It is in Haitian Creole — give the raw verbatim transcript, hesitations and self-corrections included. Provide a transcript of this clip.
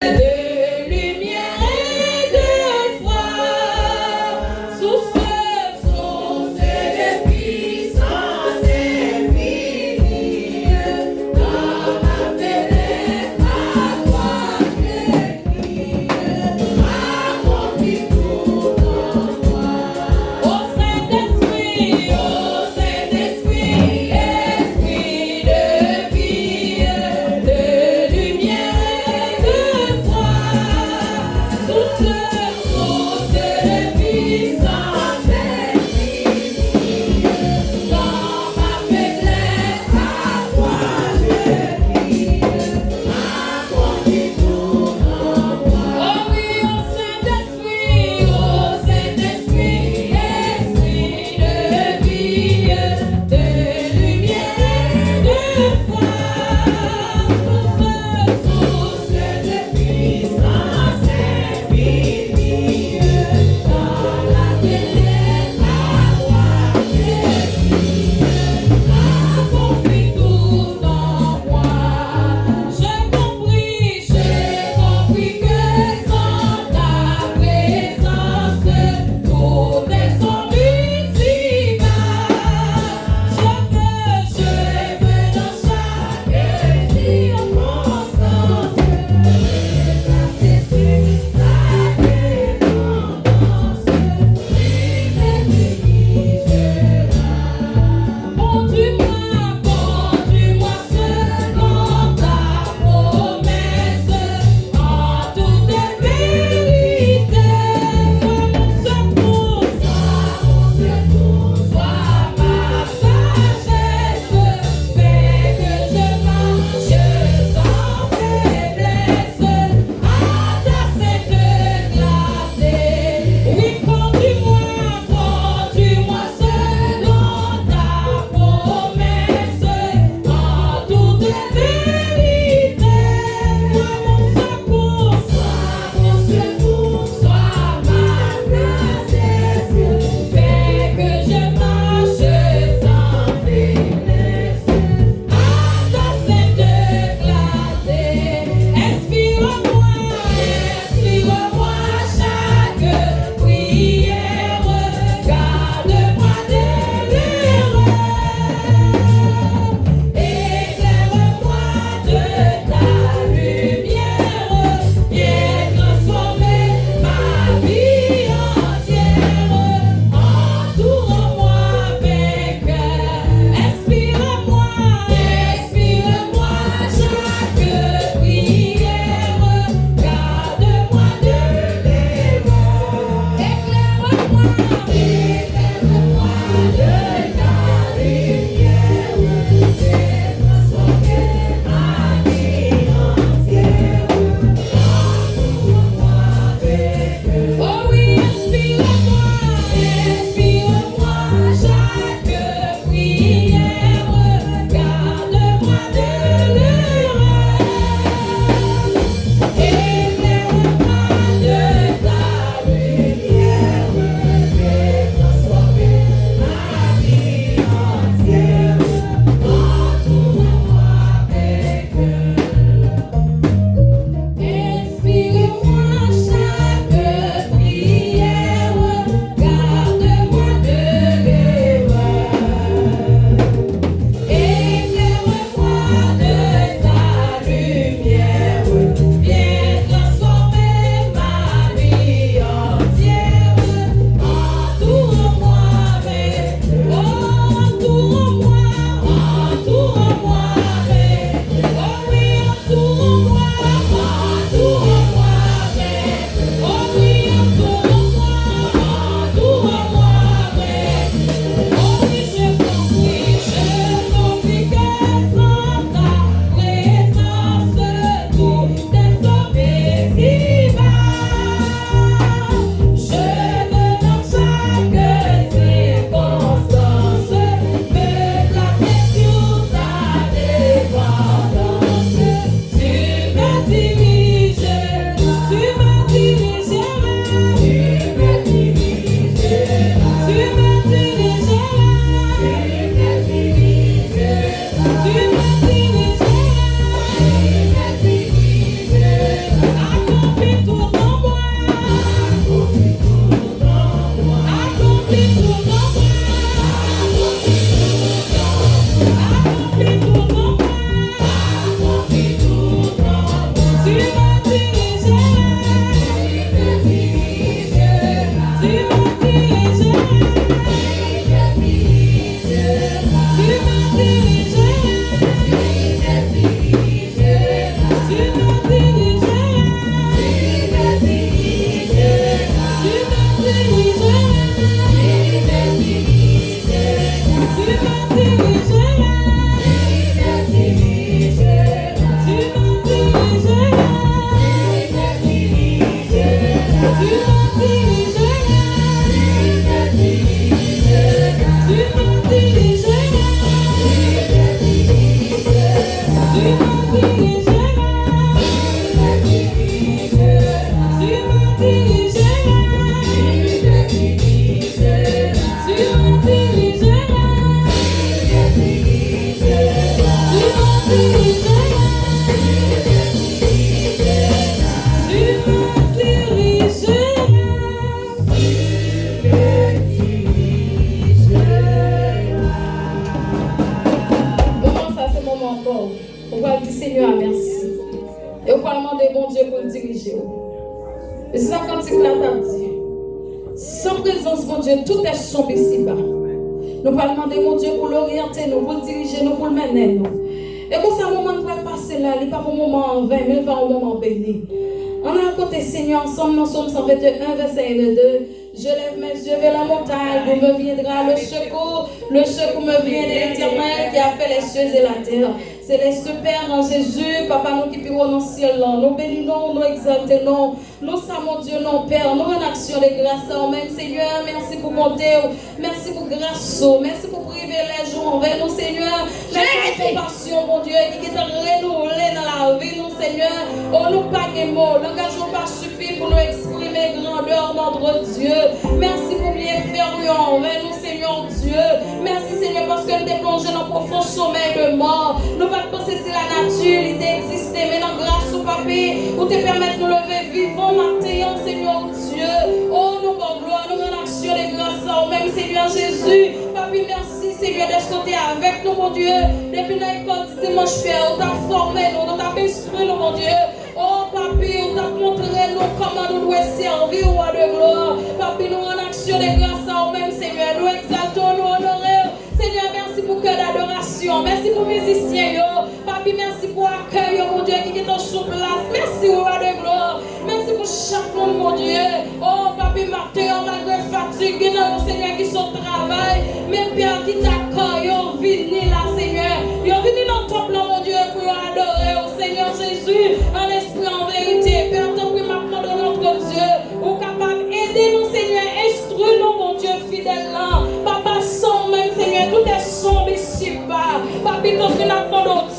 De lumière et de foi, source, source de puissance infinie, dans ma faiblesse, à toi je crie, accomplis tout en moi. Ô Saint-Esprit, ô Saint-Esprit, Esprit de vie, de lumière et de foi, Bondye pou l dirije w. E se sa kantik la t ap di. San prezans Bondye, tout est sombre ici-bas. Nou pral mande Bondye pou l oryante nou, pou l dirije nou, pou l mennen nou. E konsa moman n pral pase la, li p ap yon moman an ven, men l va yon moman beni. Ann al kote Senyè ansanm nan Sòm san venteyen, vèsè en e de. Je lève mes yeux vers la montagne, d'où me viendra le secours? Le secours me vient de l'Éternel qui a fait les cieux et la terre. Céleste Père, an Jezi, Papa nou ki pi wo nan syèl lan, nou beni non w, nou egzalte non w. Nou sa Bondye non, Pè, nou rann aksyon de gras a w menm, Senyè. Mèsi pou bonte w, mèsi pou gras ou, mèsi pou privilèj ou anvè nou, Senyè. Mèsi pou konpasyon, Bondye, ki gentan renouvle nan lavi nou, Senyè. O, nou pa gen mo, langaj nou pa sifi pou nou eksprime grandè Notre Dieu. Mèsi pou byenfè ou yo anvè nou, Senyè Dye. Mèsi, Senyè, paske n te plonje nan pwofon somèy de mò. Nou pa t panse se lanati li te egziste, men nan gras ou, Papi, ou te pèmèt nou leve vivan maten an, Senyè Dye. O, nou ba w glwa, nou rann aksyon de gras a ou menm, Senyè Jezi. Papi, mèsi, Senyè, dèske w te avèk nou, Bondye. Depi nan lekòl dimanch, Pè, ou t ap fòme nou, ou t ap enstwi nou, Bondye. O, Papi, ou t ap montre nou kòman nou dwe sèvi w, Wa de glwa. Papi, nou rann aksyon de gras a ou menm, Senyè. Nou egzalte w, nou onore w. Senyè, mèsi pou kè dadorasyon. Mèsi pou mizisyen yo. Papi, mèsi pou akèy yo, Bondye, ki gentan sou plas. Mèsi, Wa de glwa. Mèsi pou chak moun, Bondye. O, Papi, maten an, malgre fatig, gen nan yo, Senyè, ki sot travay. Men Pè, ki ta kò yo vini la, Senyè. Yo vini nan tanp lan, Bondye, pou yo adore w, Senyè Jezi, an lespri, an verite. Pè, tanpri, m ap mande w, Notre Dieu, ou kapab ede nou, Senyè, enstwi nou, Bondye fidèl lan. Papa, san ou menm, Senyè, tout est sombre ici-bas. Papi, tanpri, n ap mande w,